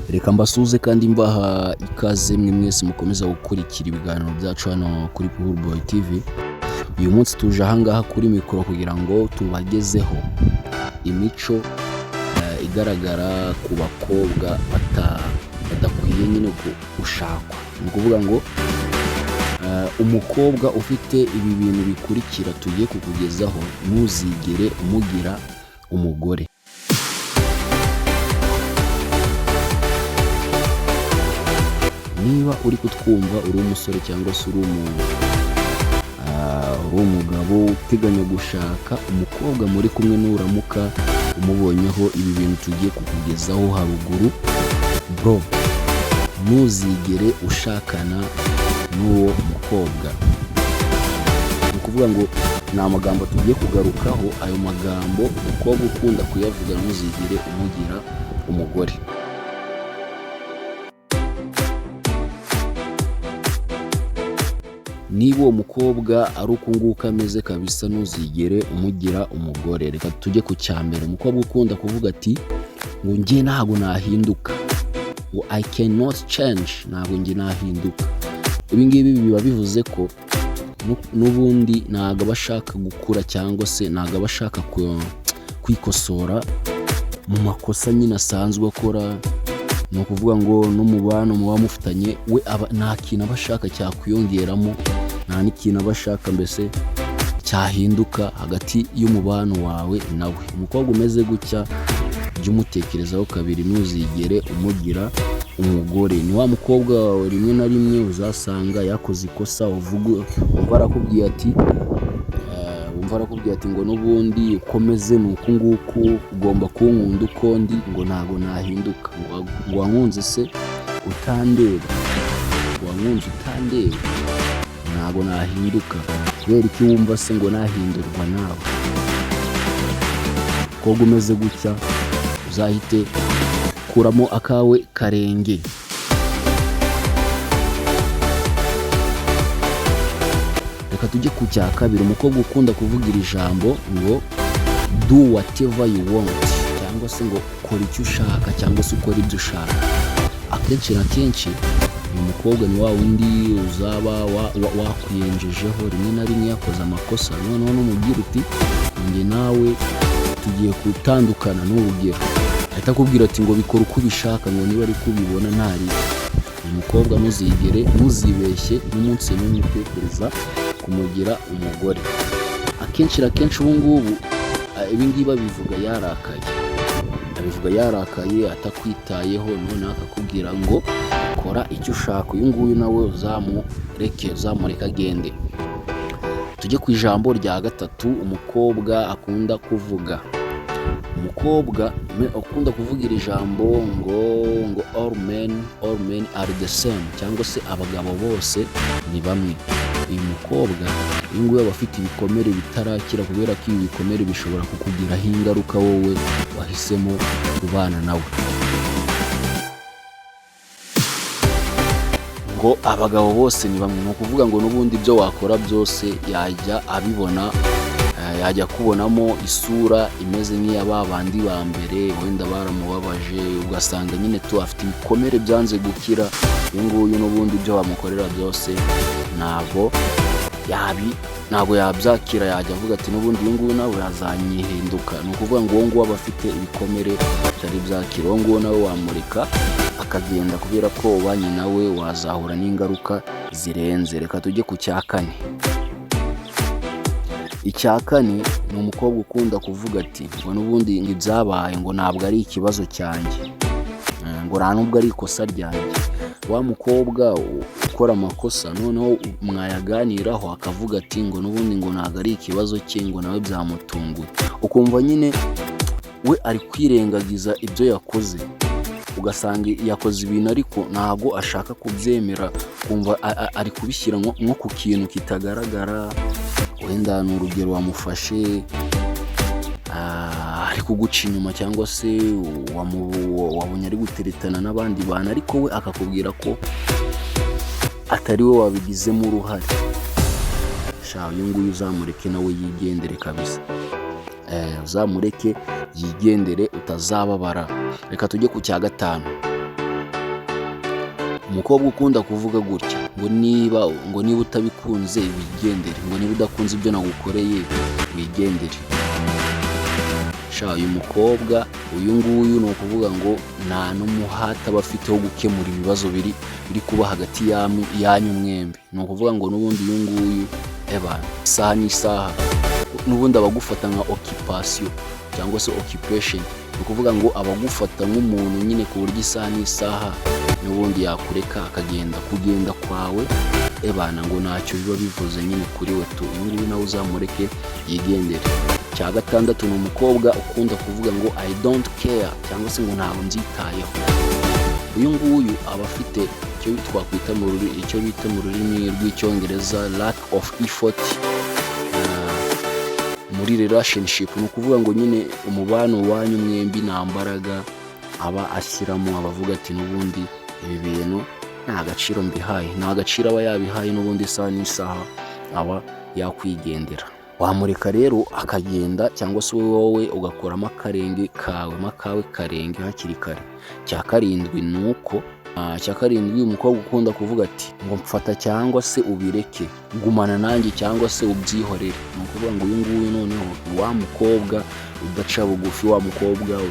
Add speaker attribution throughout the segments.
Speaker 1: Reka mbasuhuze kandi mbaha ikaze mwe mwese mukomeza gukurikira ibiganiro byacu hano kuri Puhuru Boy TV. Uyu munsi tuje ahangaha kuri mikoro kugira ngo tubagezeho imico igaragara ku bakobwa badakwiye nyine gushakwa. Ni ukuvuga ngo umukobwa ufite ibi bintu bikurikira tugiye kukugezaho, ntuzigere umugira umugore. Niba uri kutwumva uri umusore cyangwa se uri umugabo uteganya gushaka umukobwa muri kumwe, nuramuka umubonyeho ibi bintu tugiye kukugezaho haruguru, bro, ntuzigere ushakana n'uwo mukobwa. Ni ukuvuga ngo ni amagambo tugiye kugarukaho. Ayo magambo umukobwa ukunda kuyavuga, ntuzigere umugira umugore. Niba uwo mukobwa ari uku nguku ameze kabisa, ntuzigere umugira umugore. Reka tujye ku cya mbere. Umukobwa ukunda kuvuga ati ngo njye ntabwo nahinduka, ngo "I cannot change", ntabwo njye nahinduka. Ibi ngibi biba bivuze ko n'ubundi ntabwo aba ashaka gukura cyangwa se ntabwo aba ashaka kwikosora mu makosa nyine asanzwe akora. Ni ukuvuga ngo n'umubano muba mufitanye, we aba nta kintu aba ashaka cyakwiyongeramo, nta n'ikintu aba ashaka mbese cyahinduka hagati y'umubano wawe nawe. Umukobwa umeze gutya, jya umutekerezaho kabiri, ntuzigere umugira umugore. Ni wa mukobwa wawe rimwe na rimwe uzasanga yakoze ikosa, wumva arakubwiye ati ngo n'ubundi ukomeze ni uku nguku, ugomba kunkunda uko ndi, ngo ntabwo nahinduka, ngo wankunze se utandeba, ngo wankunze utandeba, ntabwo nahinduka, kubera iki wumva se ngo nahindurwa nawe? Umukobwa umeze gutya uzahite kuramo akawe karenge. Reka tujye ku cya kabiri. Umukobwa ukunda kuvuga iri jambo ngo "Do whatever you want", cyangwa se ngo kora icyo ushaka, cyangwa se ukora ibyo ushaka. Akenshi na kenshi uyu mukobwa ni wa wundi uzaba wakwiyenjejeho rimwe na rimwe yakoze amakosa, noneho n'umubwira uti njye nawe tugiye gutandukana, ni urugero, ahita akubwira ati ngo bikora uko ubishaka, ngo niba ari kubibona ntari. Uyu mukobwa ntuzigere, ntuzibeshye n'umunsi n'umwe utekereza kumugira umugore. Akenshi na kenshi ubu ngubu ibi ngibi abivuga yarakaye, abivuga yarakaye, atakwitayeho, noneho akakubwira ngo kora icyo ushaka. Uyu nguyu nawe uzamureke, uzamureke agende. Tujye ku ijambo rya gatatu umukobwa akunda kuvuga. Umukobwa ukunda kuvuga iri jambo ngo "All men are the same", cyangwa se abagabo bose ni bamwe. Uyu mukobwa, uyu nguyu aba afite ibikomere bitarakira, kubera ko ibi bikomere bishobora kukugiraho ingaruka wowe wahisemo kubana nawe. Ngo abagabo bose ni bamwe, ni ukuvuga ngo n'ubundi ibyo wakora byose yajya abibona, yajya kubonamo isura imeze nk'iya ba bandi ba mbere wenda baramubabaje, ugasanga nyine tu afite ibikomere byanze gukira. Uyu nguyu n'ubundi ibyo wamukorera byose ntabwo yabyakira, yajya avuga ati n'ubundi uyu nguyu nawe yazanyihinduka. Ni ukuvuga ngo uwo nguwo aba afite ibikomere bitari byakira. Uwo nguwo nawe wamureka akagenda, kubera ko ubanye nawe wazahura n'ingaruka zirenze. Reka tujye ku cya kane. Icya kane ni umukobwa ukunda kuvuga ati ngo n'ubundi ngo ibyabaye ngo ntabwo ari ikibazo cyanjye, ngo nta nubwo ari ikosa ryanjye. Wa mukobwa ukora amakosa, noneho mwayaganiraho akavuga ati ngo n'ubundi ngo ntabwo ari ikibazo cye, ngo nawe byamutunguye, ukumva nyine we ari kwirengagiza ibyo yakoze, ugasanga yakoze ibintu ariko ntabwo ashaka kubyemera, kumva ari kubishyira nko ku kintu kitagaragara. Wenda ni urugero, wamufashe ari kuguca inyuma, cyangwa se wabonye ari guteretana n'abandi bantu, ariko we akakubwira ko atari we wabigizemo uruhare. Sha, uyu nguyu uzamureke nawe yigendere kabisa. Uzamureke Yigendere utazababara. Reka tujye ku cya gatanu. Umukobwa ukunda kuvuga gutya ngo niba utabikunze wigendere, ngo niba udakunze ibyo nagukoreye wigendere. Sha, uyu mukobwa, uyu nguyu, ni ukuvuga ngo nta n'umuhate aba afite wo gukemura ibibazo biri kuba hagati yanyu mwembi. Ni ukuvuga ngo n'ubundi uyu nguyu, eba isaha n'isaha, n'ubundi aba agufata nka occupation cyangwa se occupation. Ni ukuvuga ngo aba agufata nk'umuntu nyine ku buryo isaha n'isaha n'ubundi yakureka akagenda. Kugenda kwawe, ebana, ngo ntacyo biba bivuze nyine kuri we tu. Uyu nguyu nawe uzamureke yigendere. Cya gatandatu ni umukobwa ukunda kuvuga ngo "I don't care" cyangwa se ngo ntabwo mbyitayeho. Uyu nguyu aba afite icyo twakwita mu ruri icyo bita mu rurimi rw'Icyongereza lack of effort muri relationship. Ni ukuvuga ngo nyine umubano wanyu mwembi nta mbaraga aba ashyiramo. Aba avuga ati n'ubundi ibi bintu nta gaciro mbihaye, nta gaciro aba yabihaye. N'ubundi isaha n'isaha aba yakwigendera. Wamureka rero akagenda, cyangwa se wowe ugakuramo akarenge kawe, akawe karenge hakiri kare. Cya karindwi ni uko, cya karindwi, umukobwa ukunda kuvuga ati ngo mfata cyangwa se ubireke, gumana nanjye cyangwa se ubyihorere. Ni ukuvuga ngo uyu nguyu noneho ni wa mukobwa udaca bugufi, wa mukobwa,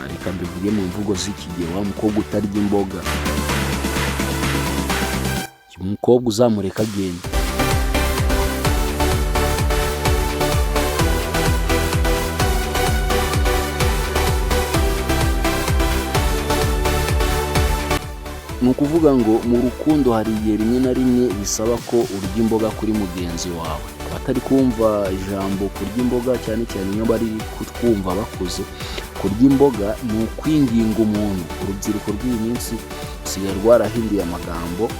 Speaker 1: reka mbivuge mu mvugo z'iki gihe, wa mukobwa utarya imboga. Uyu mukobwa uzamureka agenda. Ni ukuvuga ngo mu rukundo hari igihe rimwe na rimwe bisaba ko urya imboga kuri mugenzi wawe. Abatari kumva ijambo kurya imboga, cyane cyane iyo bari kutwumva bakuze, kurya imboga ni ukwinginga umuntu. Urubyiruko rw'iyi minsi rusigaye rwarahinduye amagambo.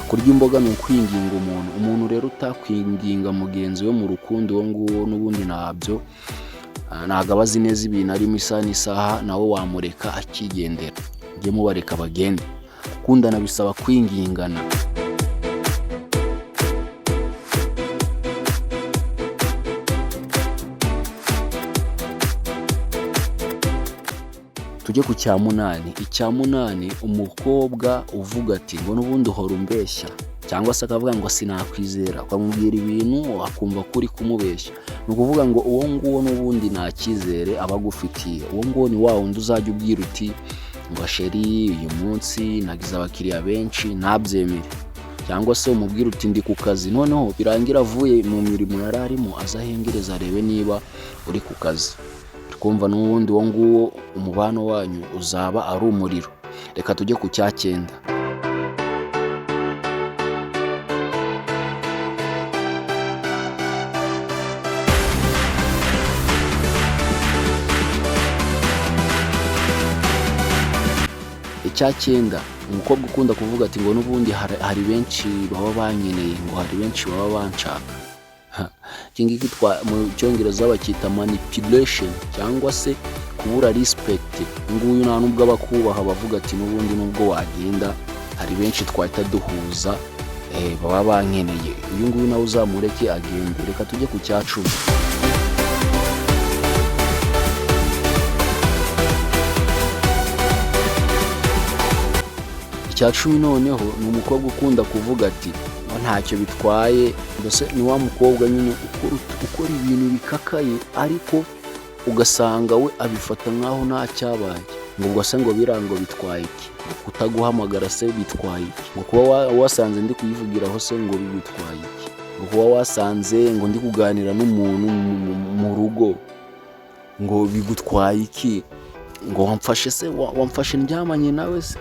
Speaker 1: Kurya imboga ni ukwinginga umuntu. Umuntu rero utakwinginga mugenzi we mu rukundo, uwo nguwo n'ubundi ntabyo, ntabwo aba azi neza ibintu arimo. Isaha n'isaha nawe wamureka akigendera. Mujye mubareka bagende. Gukundana bisaba kwingingana. Tujye ku cya munani. Icya munani, umukobwa uvuga ati ngo n'ubundi uhora umbeshya, cyangwa se akavuga ngo sinakwizera, ukamubwira ibintu akumva ko uri kumubeshya. Ni ukuvuga ngo uwo nguwo n'ubundi nta cyizere aba agufitiye. Uwo nguwo ni wa wundi uzajya ubwira uti ngo chéri, uyu munsi nagize abakiriya benshi, ntabyemere, cyangwa se umubwira uti ndi ku kazi, noneho birangira avuye mu mirimo yari arimo aza ahengereza arebe niba uri ku kazi. Twumva n'ubundi uwo nguwo umubano wanyu uzaba ari umuriro. Reka tujye ku cya cyenda. Icya cyenda, umukobwa ukunda kuvuga ati ngo n'ubundi hari benshi baba bankeneye, ngo hari benshi baba banshaka. Iki ngiki mu Cyongereza bacyita manipulation cyangwa se kubura respect. Nguyu nta nubwo aba akubaha, bavuga ati n'ubundi nubwo wagenda hari benshi twahita duhuza, baba bankeneye. Uyu nguyu nawe uzamureke agende. Reka tujye ku cya 10. Icya 10 noneho ni umukobwa ukunda kuvuga ati ngo ntacyo bitwaye. Mbese ni wa mukobwa nyine ukora ibintu bikakaye, ariko ugasanga we abifata nk'aho nta cyabaye. Ngo ubwo se ngo biriya ngo bitwaye iki? Ngo kutaguhamagara se bitwaye iki? Ngo kuba wasanze ndi kuyivugiraho se ngo bigutwaye iki? Ngo kuba wasanze ngo ndi kuganira n'umuntu mu rugo ngo bigutwaye iki? Ngo wamfashe se, wamfashe ndyamanye nawe se,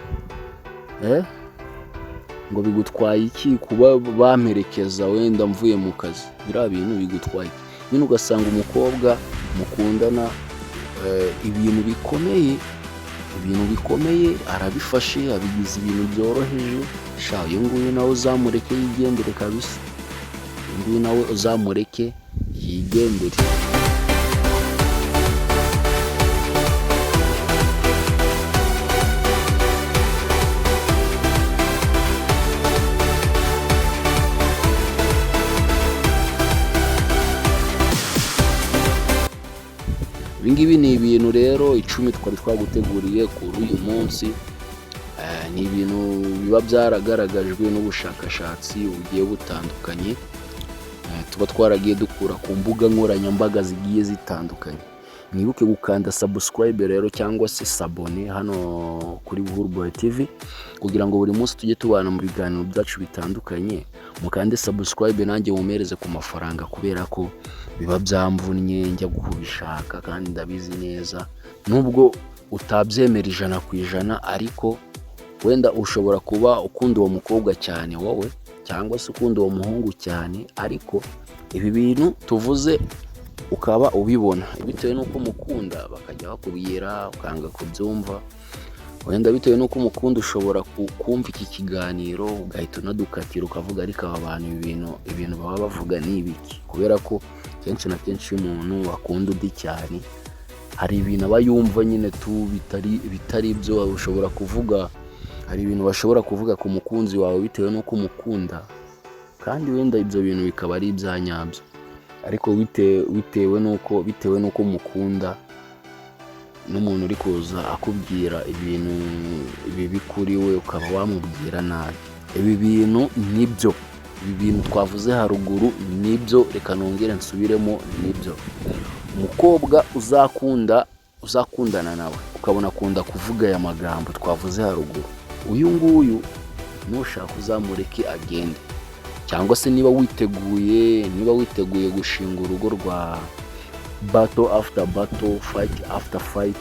Speaker 1: ngo bigutwaye iki kuba bamperekeza wenda mvuye mu kazi? Biriya bintu bigutwaye iki? Nyine ugasanga umukobwa mukundana, ibintu bikomeye, ibintu bikomeye arabifashe abigize ibintu byoroheje. Sha, uyu nguyu nawe uzamureke yigendere kabisa. Uyu nguyu nawe uzamureke yigendere. ngibi ni ibintu rero 10 twari twaguteguriye kuri uyu munsi. Ni ibintu biba byaragaragajwe n'ubushakashatsi bugiye butandukanye, tuba twaragiye dukura ku mbuga nkoranyambaga zigiye zitandukanye. Mwibuke gukanda subscribe rero cyangwa se s'abonner hano kuri Buhuru Boy TV, kugira ngo buri munsi tujye tubana mu biganiro byacu bitandukanye. Mukande subscribe, nanjye mumereze ku mafaranga, kubera ko biba byamvunnye njya kubishaka, kandi ndabizi neza, nubwo utabyemera 100%, ariko wenda ushobora kuba ukunda uwo mukobwa cyane wowe, cyangwa se ukunda uwo muhungu cyane, ariko ibi bintu tuvuze ukaba ubibona bitewe n'uko umukunda, bakajya bakubwira ukanga kubyumva. Wenda bitewe n'uko umukunda, ushobora kumva iki kiganiro ugahita unadukatira, ukavuga: "Ariko aba bantu ibintu baba bavuga ni ibiki?" Kubera ko kenshi na kenshi iyo umuntu akunda undi cyane, hari ibintu aba yumva nyine tu bitari byo. Ushobora kuvuga, hari ibintu bashobora kuvuga ku mukunzi wawe bitewe n'uko umukunda, kandi wenda ibyo bintu bikaba ari ibya nyabyo, ariko bitewe n'uko umukunda, n'umuntu uri kuza akubwira ibintu bibi kuri we, ukaba wamubwira nabi. Ibi bintu nibyo, ibi bintu twavuze haruguru nibyo. Reka nongere nsubiremo, nibyo. Umukobwa uzakundana nawe ukabona akunda kuvuga aya magambo twavuze haruguru, uyu nguyu nushaka uzamureke agende, cyangwa se niba witeguye gushinga urugo rwa battle after battle, fight after fight,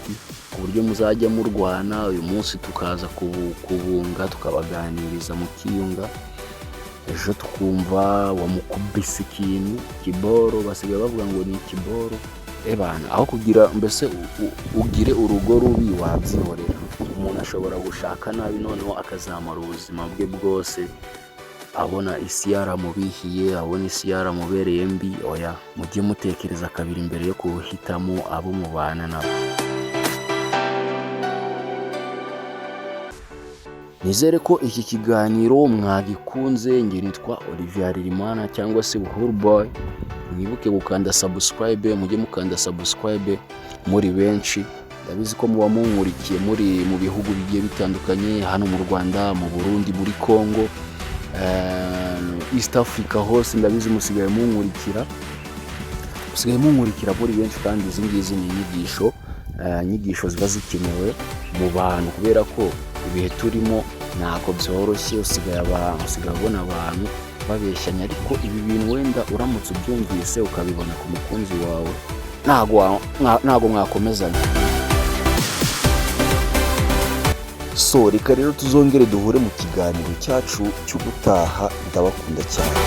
Speaker 1: ku buryo muzajya murwana uyu munsi, tukaza kubunga, tukabaganiriza mukiyunga, ejo tukumva wamukubise ikintu kiboro, basigaye bavuga ngo ni ikiboro. Ebana, aho kugira mbese ugire urugo rubi, wabyihorera. Umuntu ashobora gushaka nabi, noneho akazamara ubuzima bwe bwose abona isi yaramubihiye, abona isi yaramubereye mbi. Oya, mujye mutekereza kabiri mbere yo guhitamo abo mubana nabo. Nizere ko iki kiganiro mwagikunze. Njye nitwa Olivier Harerimana cyangwa se Buhuru Boy. Mwibuke gukanda subscribe, mujye mukanda subscribe muri benshi. Ndabizi ko muba munkurikiye muri mu bihugu bigiye bitandukanye, hano mu Rwanda, mu Burundi, muri Congo, East Africa hose. Ndabizi musigaye munkurikira muri benshi, kandi izi ngizi ni inyigisho ziba zikenewe mu bantu, kubera ko ibihe turimo ntabwo byoroshye. Usigaye ubona abantu babeshyanya, ariko ibi bintu wenda uramutse ubyumvise, ukabibona ku mukunzi wawe, ntabwo mwakomezanya.
Speaker 2: So reka rero tuzongere duhure mu kiganiro cyacu cy'ubutaha. Ndabakunda cyane.